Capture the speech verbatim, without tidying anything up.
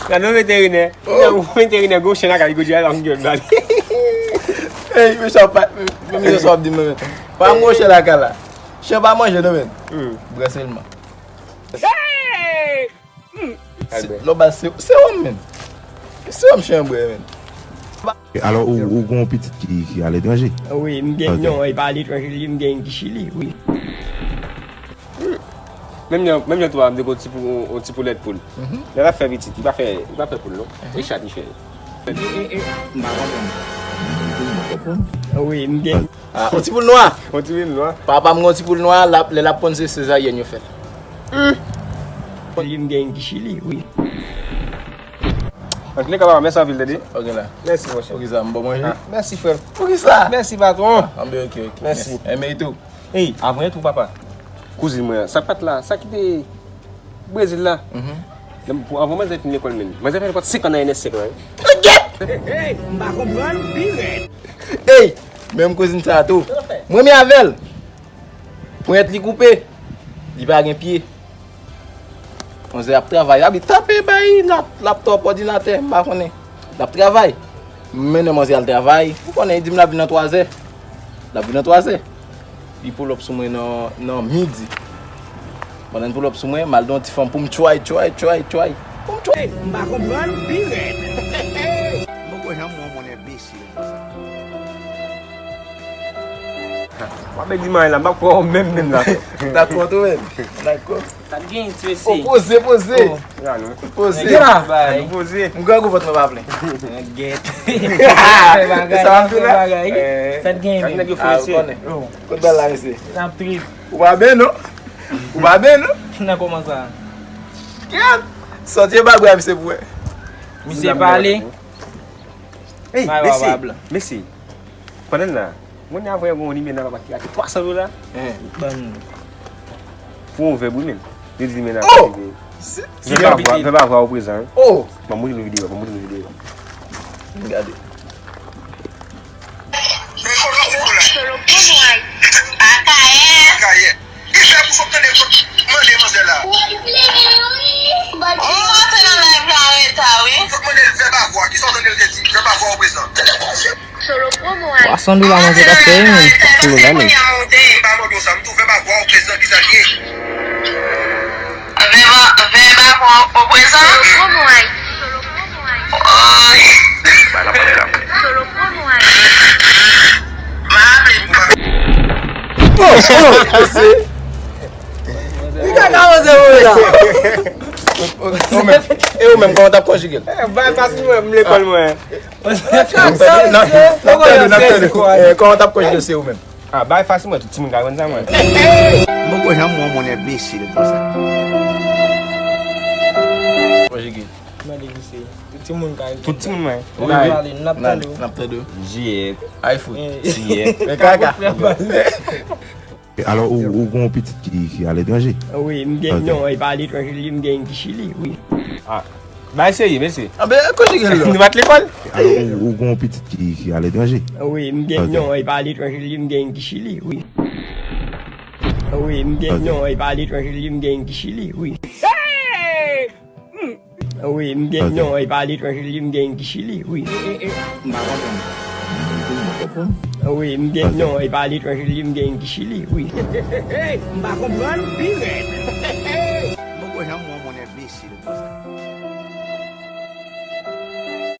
Gade yon veterinè. Yon veterinè, gwo chen lakay li, gwo djay la, yon djay bal. Ey, mesye, pa, men, men, mesye, sa w ap di m nan, men. Pa yon gwo chen lakay la. Chen pa manje, non, men. Bwè sèlman. Hey! Se, lò bal, se, se wòm, men. Se wòm chen an bwè, men. Alò, ou, ou gen yon pitit ki, ki aletranje? Wi, m gen, non, e pa aletranje, li, m gen ki Chili, wi. Menm jan, menm jan tou a, m te gen yon ti pou, yon ti poulèt poul. Lè l ap fè pitit, li pa fè, li pa fè poul, non. Se chat li fè. E, e, e, m pa konprann. Wi, m gen. Ah, yon ti poul nwa. Yon ti poul nwa. Papa m gen yon ti poul nwa, l ap, lè l ap ponn se sezaryèn yo fè l. Li m gen ki Chili, wi. Antouka, papa, mèsi anpil, tande. Ok la. Mèsi, monchè. Poukisa m bon manje? Ah, mèsi, frè m. Poukisa? Mèsi, patwon. Ah, anben, ok, ok. Mèsi. Enben tou. Ey, avan tou, papa. Kouzin mwen an, sa k pa t la, sa ki te Brezil la. Pou, avan manzè fin lekòl menm. Manzè fè nenpòt senk an nan N S senk lan, wi. Gèt! Ey, m pa konprann, pi rèd. Ey, menm kouzin sa a tou. M renmen avè l. Ponyèt li koupe. Li pa gen pye. Manzè ap travay, l ap tape bay laptòp, òdinatè, m pa konnen. L ap travay. M mennen manzè al travay. Ou konnen, li di m l ap vin nan twazè. L ap vin nan twazè. Li pull up sou mwen nan, nan midi. Pandan l pull up sou mwen, m al di yon ti fanm pou m tchway, tchway, tchway, tchway. Pou m tchway. M pa konprann, pi rèd. M poko janm wè yon moun enbesil konsa. W ap di may la, m p ap kwè w menm, menm la. Dakò tou, menm. Dakò. Sa t gen, ti mesye? Oh, poze, poze. Oh. Poze. Geta. Bay. Nou poze. M grangou vant mwen pa plen. Gèt. Sa w ap fè la? Sa t gen, sa nèg yo fè, mesye? Kot bal la, mesye? N ap trip. Ou pa byen, non? Ou pa byen, non? Nan kòman sa? Gèt. Sòti e bagay, misye pou wè. Misye pale. Ey, mesye, mesye. Pandan n la, moun nan voye yon nimewo nan papa ki rate twa san dola. Ban. Pou yon vèb, wi, menm. Li di nimewo nan papa ki. Vèb avwa, vèb avwa o prezan, wi. Oh! Ban m montre nou videyo, ban m montre nou videyo. Gade. Solo pou mwen. Akayè. Akayè. Kisa pou fòk tande fòk mande manzè la? Ou plede wi. Ou antre nan live la an reta, wi. Fòk mande l vèb avwa. Kisa w tande l te di? Vèb avwa o prezan. Solo pou mwen. Twa san dola manzè t ap fè, wi, men. Solo la, men. M pa mande w sa, m tou vèb avwa o prezan, kisa l ye? Vèb, vèb avwa o prezan. Solo pou mwen. Oy. Solo pou mwen. M a aple pou. Oh, oh, ase. Li ka ka manzè mwen la. Ou menm, e ou menm, kòman w t ap konjige l? Eh, bay fas mwen, m lekòl mwen. N ap tande, n ap tande. Eh, kòman w t ap konjige l, se ou menm? Ah, bay fas mwen, tout timoun ka konn sa, mwen. M poko janm wè yon moun enbesil konsa. Konjige. Mande misye. Tout timoun ka. Tout timoun, mwen. Wi, wi. N ap tande w. N ap tande w. Jiyèt. Ay fout. Jiyèt. Men kaka. Alò, ou, ou gen yon pitit ki, ki aletranje? Wi, m gen, non, e pa aletranje, li, m gen ki Chili, wi. Ah, bay serye, mesye. Anben, konjige l, non. Nou pa t lekòl. Alò, ou, ou gen yon pitit ki, ki aletranje? Wi, m gen, non, e pa aletranje, li, m gen ki Chili, wi. Wi, m gen, non, e pa aletranje, li, m gen ki Chili, wi. Wi, m gen, non, e pa aletranje, li, m gen ki Chili, wi. M pa konprann. Wi, m gen, non, e pa aletranje, li, m gen ki Chili, wi. M pa konprann, pi rèd. M poko janm wè yon moun enbesil konsa.